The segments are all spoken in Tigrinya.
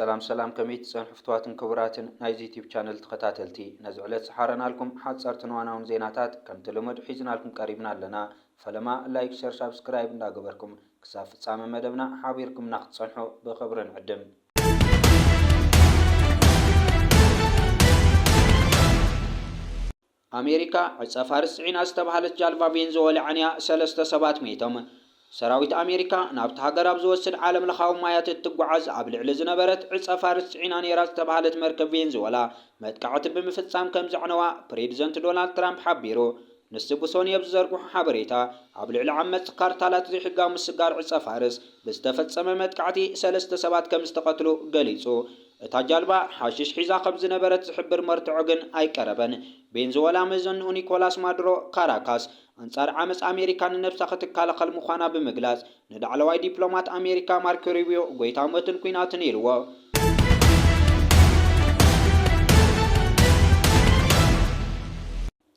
ሰላም ሰላም፣ ከመይ ትጸንሑ ፍትዋትን ክቡራትን ናይዚ ዩቲዩብ ቻነል ተኸታተልቲ? ነዚ ዕለት ዝሓረናልኩም ሓጸርትን ዋናውን ዜናታት ከምቲ ልሙድ ሒዝናልኩም ቀሪብና ኣለና። ፈለማ ላይክ፣ ሸር፣ ሳብስክራይብ እንዳገበርኩም ክሳብ ፍጻመ መደብና ሓቢርኩምና ክትጸንሑ ብኽብሪ ንዕድም። ኣሜሪካ ዕጸ ፋርስ ጽዒና ዝተባህለት ጃልባ ቬንዙዌላ ዓንያ ሰለስተ ሰባት ሞይቶም። ሰራዊት ኣሜሪካ ናብቲ ሃገር ኣብ ዝወስድ ዓለም ለኻዊ ማያት እትጓዓዝ ኣብ ልዕሊ ዝነበረት ዕጸ ፋርስ ጽዒና ነይራ ዝተባህለት መርከብ ቬንዙዌላ መጥቃዕቲ ብምፍጻም ከም ዘዕነዋ ፕሬዚደንት ዶናልድ ትራምፕ ሓቢሩ። ንሱ ብሶኒ ኣብ ዝዘርግሖ ሓበሬታ፣ ኣብ ልዕሊ ዓመጽቲ ካርታላት ዘይሕጋዊ ምስጋር ዕጸ ፋርስ ብዝተፈጸመ መጥቃዕቲ ሰለስተ ሰባት ከም ዝተቐትሉ ገሊጹ። እታ ጃልባ ሓሽሽ ሒዛ ከም ዝነበረት ዝሕብር መርትዖ ግን ኣይቀረበን። ቬንዙዌላ መዘንኡ ኒኮላስ ማዱሮ ካራካስ ኣንጻር ዓመጽ ኣሜሪካ ንነብሳ ክትከላኸል ምዃና ብምግላጽ፣ ንላዕለዋይ ዲፕሎማት ኣሜሪካ ማርኮ ሩቢዮ ጎይታ ሞትን ኲናትን ኢልዎ።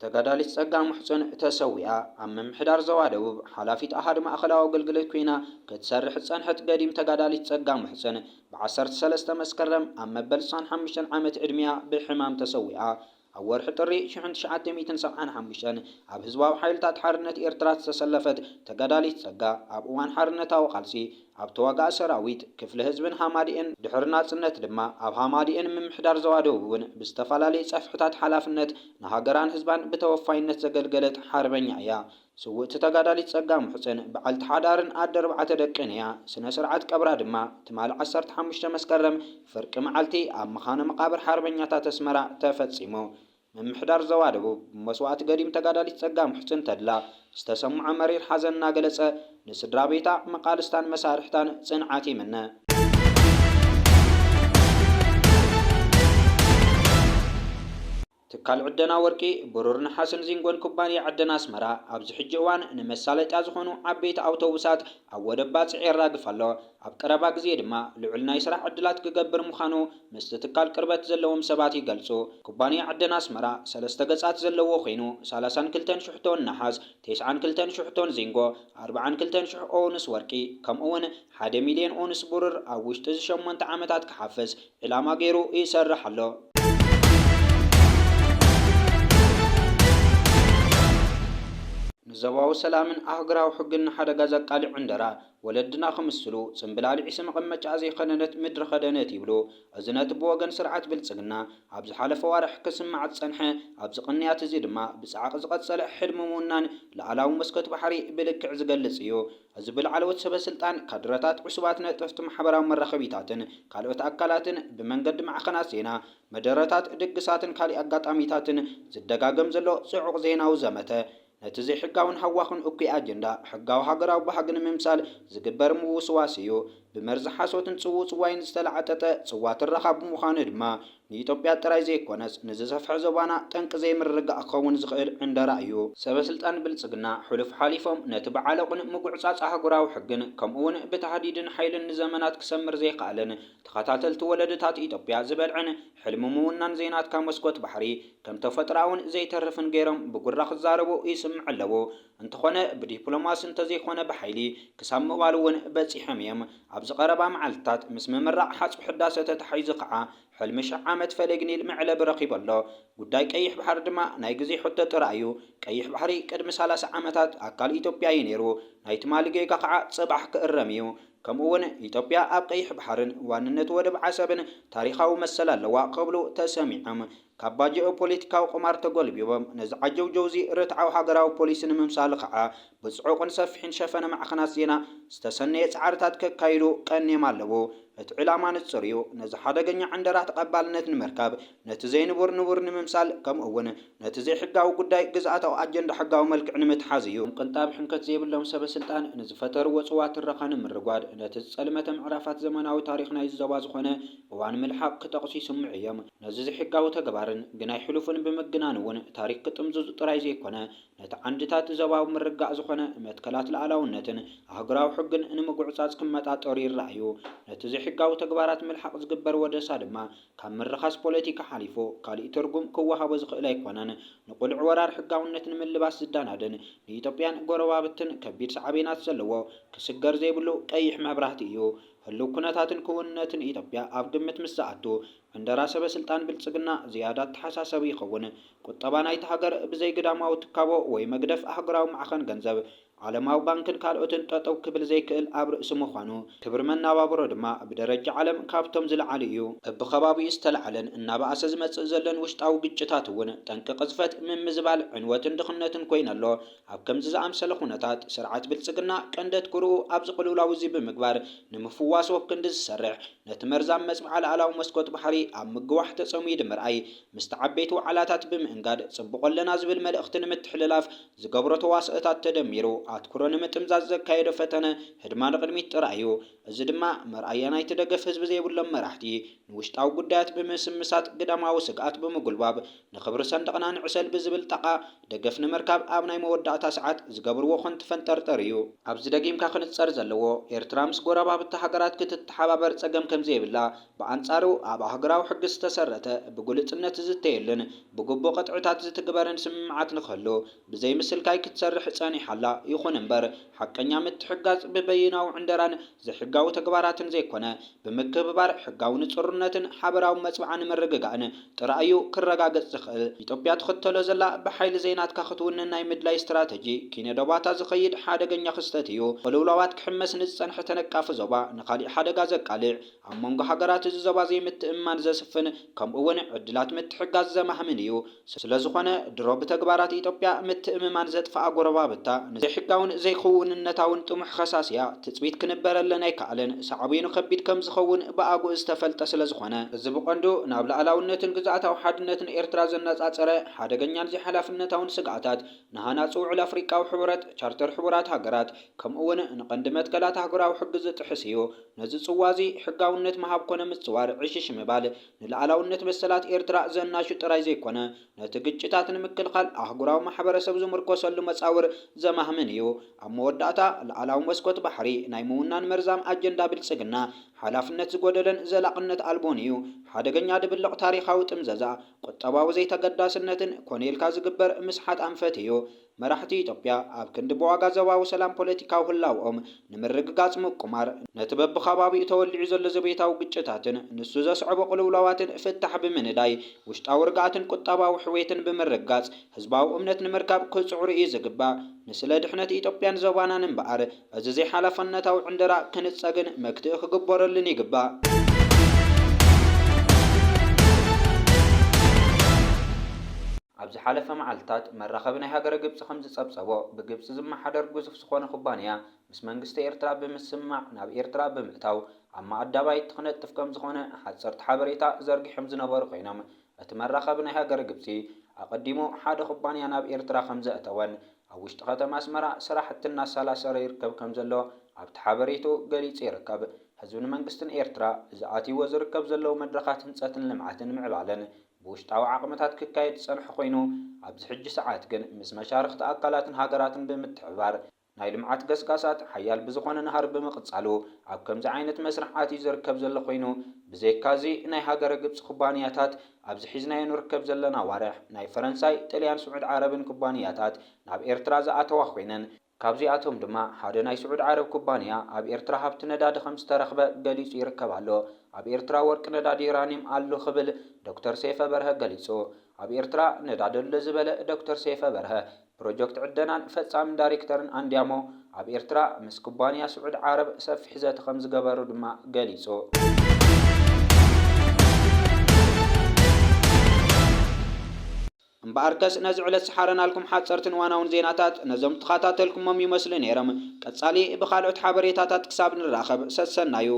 ተጋዳሊት ጸጋ ሙሕጽን ተሰዊኣ። ኣብ ምምሕዳር ዞባ ደቡብ ሓላፊት ኣሃዱ ማእኸላዊ ኣገልግሎት ኮይና ክትሰርሕ ዝጸንሐት ገዲም ተጋዳሊት ጸጋ ሙሕጽን፣ ብ ዓሰርተ ሰለስተ መስከረም ኣብ መበል ስሳን ሓሙሽተን ዓመት ዕድሚኣ ብሕማም ተሰዊኣ። ኣብ ወርሒ ጥሪ ሽሕን ትሽዓተ ሚእትን ሰብዓን ሓሙሽተን ኣብ ህዝባዊ ሓይልታት ሓርነት ኤርትራ ዝተሰለፈት ተጋዳሊት ጸጋ፣ ኣብ እዋን ሓርነታዊ ቃልሲ ኣብ ተዋጋኢ ሰራዊት፣ ክፍለ ህዝብን ሃማድኤን፣ ድሕሪ ናጽነት ድማ ኣብ ሃማድኤን ምምሕዳር ዞባ ደቡብ እውን ብዝተፈላለየ ጸፍሕታት ሓላፍነት ንሃገራን ህዝባን ብተወፋይነት ዘገልገለት ሓርበኛ እያ። ስውእቲ ተጋዳሊት ጸጋ ሙሕጽን በዓልቲ ሓዳርን ኣደ ኣርባዕተ ደቅን እያ። ስነ ስርዓት ቀብራ ድማ ትማሊ ዓሰርተ ሓሙሽተ መስከረም ፍርቂ መዓልቲ ኣብ መኻነ መቓብር ሓርበኛታት ኣስመራ ተፈጺሙ። ምምሕዳር ዞባ ደቡብ ብመስዋእቲ ገዲም ተጋዳሊት ጸጋ ሙሕጽን ተድላ ዝተሰምዖ መሪር ሓዘን እናገለጸ፣ ንስድራ ቤታ፣ መቓልስታን መሳርሕታን ጽንዓት ይምነ። ትካል ዕደና ወርቂ፣ ብሩር፣ ነሓስን ዚንጎን ኩባንያ ዕደና ኣስመራ ኣብዚ ሕጂ እዋን ንመሳለጥያ ዝኾኑ ዓበይቲ ኣውቶቡሳት ኣብ ወደብ ባጽዕ የራግፍ ኣሎ። ኣብ ቀረባ ግዜ ድማ ልዑል ናይ ስራሕ ዕድላት ክገብር ምዃኑ ምስቲ ትካል ቅርበት ዘለዎም ሰባት ይገልጹ። ኩባንያ ዕደና ኣስመራ ሰለስተ ገጻት ዘለዎ ኮይኑ፣ ሰላሳን ክልተን ሽሕ ቶን ነሓስ፣ ተስዓን ክልተን ሽሕ ቶን ዚንጎ፣ ኣርባዓን ክልተን ሽሕ ኦውንስ ወርቂ፣ ከምኡ እውን ሓደ ሚልዮን ኦንስ ብሩር ኣብ ውሽጢ እዚ ሸሞንተ ዓመታት ክሓፍስ ዕላማ ገይሩ ይሰርሕ ኣሎ። ንዞባዊ ሰላምን ኣህጉራዊ ሕግን ንሓደጋ ዘቃልዕ ዕንደራ፣ ወለድና ክምስሉ ጽምብል ኣልዒሲ መቐመጫኣ ዘይኸነነት ምድሪ ከደነት ይብሉ። እዚ ነቲ ብወገን ስርዓት ብልጽግና ኣብ ዝሓለፈ ዋርሕ ክስማዕ ዝጸንሐ፣ ኣብዚ ቅንያት እዚ ድማ ብጻዕቂ ዝቐጸለ ሕልሚ ምውናን ልኣላዊ መስኮት ባሕሪ ብልክዕ ዝገልጽ እዩ። እዚ ብላዕለዎት ሰበ ስልጣን፣ ካድረታት፣ ዕሱባት ነጠፍቲ ማሕበራዊ መራኸቢታትን ካልኦት ኣካላትን ብመንገዲ ማዕኸናት ዜና፣ መደረታት፣ ድግሳትን ካልእ ኣጋጣሚታትን ዝደጋገም ዘሎ ጽዑቕ ዜናዊ ዘመተ፣ ነቲ ዘይሕጋውን ሃዋኽን እኩይ ኣጀንዳ ሕጋዊ ሃገራዊ ባህጊ ንምምሳል ዝግበር ምውስዋስ እዩ። ብመርዚ ሓሶትን ጽውጽዋይን ዝተላዕጠጠ ጽዋ ትረኻ ብምዃኑ ድማ፣ ንኢትዮጵያ ጥራይ ዘይኮነስ፣ ንዝሰፍሐ ዞባና ጠንቂ ዘይምርግጋእ ክኸውን ዝኽእል ዕንደራ እዩ። ሰበ ስልጣን ብልጽግና፣ ሕሉፍ ሓሊፎም ነቲ ብዓለቕን ምጉዕጻጽ ኣህጉራዊ ሕግን፣ ከምኡውን ብታህዲድን ሓይልን ንዘመናት ክሰምር ዘይከኣለን፣ ተኸታተልቲ ወለድታት ኢትዮጵያ ዝበልዐን ሕልሚ ምውናን ዘይናትካ መስኮት ባሕሪ ከም ተፈጥሮኣውን ዘይተርፍን ገይሮም ብጉራ ክዛረቡ ይስምዑ ኣለዉ። እንተኾነ፣ ብዲፕሎማሲ እንተዘይኮነ ብሓይሊ ክሳብ ምባል እውን በጺሖም እዮም። ኣብዚ ቀረባ መዓልትታት ምስ ምምራቕ ሓጹር ሕዳሰ ተታሒዙ ከኣ፣ ሕልሚ ሽሕ ዓመት ፈለግ ኒል መዕለቢ ረኺቡ ኣሎ። ጉዳይ ቀይሕ ባሕሪ ድማ ናይ ግዜ ሕቶ ጥራይ እዩ። ቀይሕ ባሕሪ ቅድሚ ሰላሳ ዓመታት ኣካል ኢትዮጵያ እዩ ነይሩ። ናይ ትማሊ ጌጋ ከኣ ጽባሕ ክእረም እዩ። ከምኡ እውን ኢትዮጵያ ኣብ ቀይሕ ባሕርን ዋንነት ወደብ ዓሰብን ታሪኻዊ መሰል ኣለዋ ክብሉ ተሰሚዖም። ካብ ባጀኦ ፖለቲካዊ ቁማር ተጎልቢቦም ነዚ ዓጀውጀውዚ ርትዓዊ ሃገራዊ ፖሊሲ ንምምሳሉ ከኣ ብጽዑቕን ሰፊሕን ሸፈነ ማዕኸናት ዜና ዝተሰነየ ጻዕርታት ከካይዱ ቀንዮም ኣለዉ። እቲ ዕላማ ንጹር እዩ። ነዚ ሓደገኛ ዕንደራ ተቐባልነት ንምርካብ፣ ነቲ ዘይንቡር ንቡር ንምምሳል፣ ከምኡ እውን ነቲ ዘይሕጋዊ ጉዳይ ግዝኣታዊ ኣጀንዳ ሕጋዊ መልክዕ ንምትሓዝ እዩ። ቅንጣብ ሕንከት ዘይብሎም ሰበ ስልጣን ንዝፈጠርዎ ጽዋ ትረኻ ንምርጓድ፣ ነቲ ዝጸልመተ ምዕራፋት ዘመናዊ ታሪኽ ናይዚ ዞባ ዝኾነ እዋን ምልሓቕ ክጠቕሱ ይስምዑ እዮም። ነዚ ዘይሕጋዊ ተግባርን ግናይ ሕሉፍን ብምግናን እውን ታሪኽ ክጥምዝዙ ጥራይ ዘይኮነ፣ ነቲ ዓንድታት ዞባዊ ምርግጋእ ዝኾነ መትከላት ልኣላውነትን ኣህጉራዊ ሕግን ንምጉዕጻጽ ክመጣጠሩ ይረኣዩ። ነቲ ዘይሕጋዊ ተግባራት ምልሓቕ ዝግበር ወደሳ ድማ ካብ ምርኻስ ፖለቲካ ሓሊፉ ካልእ ትርጉም ክወሃቦ ዝኽእል ኣይኮነን። ንቕሉዕ ወራር ሕጋውነት ንምልባስ ዝዳናደን ንኢትዮጵያን ጎረባብትን ከቢድ ሳዕቤናት ዘለዎ ክስገር ዘይብሉ ቀይሕ መብራህቲ እዩ። ህልው ኩነታትን ክውንነትን ኢትዮጵያ ኣብ ግምት ምስ ዝኣቱ፣ ዕንደራ ሰበ ስልጣን ብልጽግና ዝያዳ ኣተሓሳሰቢ ይኸውን። ቁጠባ ናይታ ሃገር ብዘይ ግዳማዊ ትካቦ ወይ መግደፍ ኣህጉራዊ ማዕኸን ገንዘብ፣ ዓለማዊ ባንክን ካልኦትን ጠጠው ክብል ዘይክእል ኣብ ርእሲ ምዃኑ፣ ክብሪ መነባብሮ ድማ ብደረጃ ዓለም ካብቶም ዝለዓሉ እዩ። በብኸባቢኡ ዝተላዕለን እናበኣሰ ዝመጽእ ዘሎን ውሽጣዊ ግጭታት እውን ጠንቂ ቅዝፈት ምምዝባል ዕንወትን ድኽነትን ኮይኑ ኣሎ። ኣብ ከምዚ ዝኣምሰለ ኩነታት፣ ስርዓት ብልጽግና ቀንዲ ኣትኩሮኡ ኣብዚ ቅልውላው እዚ ብምግባር ንምፍዋስ ወክንዲ ዝሰርሕ፣ ነቲ መርዛም መጽብዓ ላዕላዊ መስኮት ባሕሪ ኣብ ምግዋሕ ተጸሚዱ ምርኣይ፣ ምስቲ ዓበይቲ ዋዕላታት ብምእንጋድ ጽቡቕ ኣለና ዝብል መልእኽቲ ንምትሕልላፍ ዝገብሮ ተዋስኦታት ተደሚሩ፣ ኣትኩሮ ንምጥምዛዝ ዘካየዶ ፈተነ ህድማ ንቕድሚት ጥራይ እዩ። እዚ ድማ መርኣያ ናይቲ ደገፍ ህዝቢ ዘይብሎም መራሕቲ፣ ንውሽጣዊ ጉዳያት ብምስምሳጥ ግዳማዊ ስግኣት ብምጉልባብ፣ ንኽብሪ ሰንደቕና ንዕሰል ብዝብል ጣቓ ደገፍ ንምርካብ ኣብ ናይ መወዳእታ ሰዓት ዝገብርዎ ከንቱ ፈንጠርጠር እዩ። ኣብዚ ደጊምካ ክንጸር ዘለዎ፣ ኤርትራ ምስ ጎረባብቲ ሃገራት ክትተሓባበር ጸገም ከም ዘይብላ፣ ብኣንጻሩ ኣብ ኣህጉራዊ ሕጊ ዝተሰረተ፣ ብግሉጽነት ዝዝተየሉን ብግቡእ ቅጥዕታት ዝትግበርን ስምምዓት ንኽህሉ ብዘይምስልካይ ክትሰርሕ ጸኒሓ ኣላ። ይኹን እምበር፣ ሓቀኛ ምትሕግጋዝ ብበይናዊ ዕንደራን ዘይሕጋዊ ተግባራትን ዘይኮነ፣ ብምክብባር፣ ሕጋዊ ንጹርነትን ሓበራዊ መጽብዓ ንምርግጋእን ጥራይ እዩ ክረጋገጽ ዝኽእል። ኢትዮጵያ ትኽተሎ ዘላ ብሓይሊ ዘይናትካ ክትውንን ናይ ምድላይ ስትራተጂ፣ ኪነ ዶባታ ዝኸይድ ሓደገኛ ክስተት እዩ። ቅልውላዋት ክሕመስ ንዝጸንሐ ተነቃፊ ዞባ፣ ንኻሊእ ሓደጋ ዘቃልዕ፣ ኣብ መንጎ ሃገራት እዚ ዞባ ዘይምትእምማን ዘስፍን፣ ከምኡ እውን ዕድላት ምትሕግጋዝ ዘማህምን እዩ። ስለዝኾነ፣ ድሮ ብተግባራት ኢትዮጵያ ምትእምማን ዘጥፍኣ ጎረባብታ፣ ንዘይሕጋውን ዘይክውንነታውን ጥሙሕ ከሳስያ ትጽቢት ክንበረለን ኣይከኣልን። ሳዕቤኑ ከቢድ ከም ዝኸውን ብኣግኡ ዝተፈልጠ ስለዝኾነ፣ እዚ ብቐንዱ ናብ ሉዓላውነትን ግዝኣታዊ ሓድነትን ኤርትራ ዘነጻጸረ ሓደገኛን ዘይሓላፍነታውን ስግኣታት፣ ንሃናጺ ውዕል ኣፍሪቃዊ ሕብረት፣ ቻርተር ሕቡራት ሃገራት፣ ከምኡ እውን ንቐንዲ መትከላት ኣህጉራዊ ሕጊ ዝጥሕስ እዩ። ነዚ ጽዋ እዚ ሕጋውነት ምሃብ ኮነ ምጽዋር ዕሽሽ ምባል፣ ንሉዓላውነት መሰላት ኤርትራ ዘናሹ ጥራይ ዘይኮነ፣ ነቲ ግጭታት ንምክልኻል ኣህጉራዊ ማሕበረሰብ ዝምርኮሰሉ መጻውር ዘማህምን እዩ። ኣብ መወዳእታ፣ ሉዓላዊ መስኮት ባሕሪ ናይ ምውናን መርዛም ኣጀንዳ ብልጽግና፣ ሓላፍነት ዝጎደለን ዘላቕነት ኣልቦን እዩ። ሓደገኛ ድብልቕ ታሪኻዊ ጥምዘዛ፣ ቁጠባዊ ዘይተገዳስነትን ኮነ ኢልካ ዝግበር ምስሓት ኣንፈት እዩ። መራሕቲ ኢትዮጵያ ኣብ ክንዲ ብዋጋ ዞባዊ ሰላም ፖለቲካዊ ህላውኦም ንምርግጋጽ ምቁማር፣ ነቲ በብኸባቢኡ ተወሊዑ ዘሎ ዘቤታዊ ግጭታትን ንሱ ዘስዕቦ ቅልውላዋትን ፍታሕ ብምንዳይ፣ ውሽጣዊ ርግኣትን ቁጠባዊ ሕውየትን ብምርግጋጽ፣ ህዝባዊ እምነት ንምርካብ ክጽዕሩ እዩ ዝግባእ። ንስለ ድሕነት ኢትዮጵያን ዞባናን እምበኣር፣ እዚ ዘይሓላፍነታዊ ዕንደራ ክንጸግን መክትኢ ክግበረሉን ይግባእ። ኣብ ዝሓለፈ መዓልታት፣ መራኸቢ ናይ ሃገረ ግብጺ ከም ዝጸብጸቦ፣ ብግብጺ ዝመሓደር ግዙፍ ዝኾነ ኩባንያ፣ ምስ መንግስቲ ኤርትራ ብምስምማዕ፣ ናብ ኤርትራ ብምእታው፣ ኣብ መኣዲ ኣባይቲ ክነጥፍ ከም ዝኾነ ሓጸርቲ ሓበሬታ ዘርጊሖም ዝነበሩ ኮይኖም፣ እቲ መራኸቢ ናይ ሃገረ ግብጺ፣ ኣቐዲሙ ሓደ ኩባንያ ናብ ኤርትራ ከም ዘእተወን፣ ኣብ ውሽጢ ከተማ ኣስመራ ስራሕቲ እናሰላሰለ ይርከብ ከም ዘሎ ኣብቲ ሓበሬትኡ ገሊጹ ይርከብ። ህዝብን መንግስትን ኤርትራ፣ እዚ ኣትይዎ ዝርከብ ዘለዉ መድረኻት ህንጸትን ልምዓትን ምዕባለን፣ ብውሽጣዊ ዓቕምታት ክካየድ ዝጸንሐ ኮይኑ፣ ኣብዚ ሕጂ ሰዓት ግን ምስ መሻርኽቲ ኣካላትን ሃገራትን ብምትሕብባር፣ ናይ ልምዓት ገስጋሳት ሓያል ብዝኾነ ናህሪ ብምቕጻሉ፣ ኣብ ከምዚ ዓይነት መስርሕ ኣትዩ ዝርከብ ዘሎ ኮይኑ፣ ብዘይካዚ ናይ ሃገረ ግብጺ ኩባንያታት ኣብዚ ሒዝናዮ ንርከብ ዘለና ኣዋርሕ ናይ ፈረንሳይ፣ ጥልያን፣ ስዑድ ዓረብን ኩባንያታት ናብ ኤርትራ ዝኣተዋ ኮይነን፣ ካብዚኣቶም ድማ ሓደ ናይ ስዑድ ዓረብ ኩባንያ ኣብ ኤርትራ ሃብቲ ነዳዲ ከም ዝተረኽበ ገሊጹ ይርከብ ኣሎ። ኣብ ኤርትራ ወርቂ፣ ነዳዲ ዩራኒየም ኣሎ ክብል ዶክተር ሰይፈ በርሀ ገሊጹ። ኣብ ኤርትራ ነዳዲ ኣሎ ዝበለ ዶክተር ሰይፈ በርሀ፣ ፕሮጀክት ዕደናን ፈጻሚ ዳይሬክተርን ኣንድያሞ፣ ኣብ ኤርትራ ምስ ኩባንያ ስዑድ ዓረብ ሰፊሕ ዘተ ከም ዝገበሩ ድማ ገሊጹ። እምበኣርከስ ነዚ ዕለት ዝሓረናልኩም ሓጸርትን ዋናውን ዜናታት ነዞም ተኸታተልኩሞም ይመስሉ ነይሮም። ቀጻሊ ብኻልኦት ሓበሬታታት ክሳብ ንራኸብ ሰሰናዩ።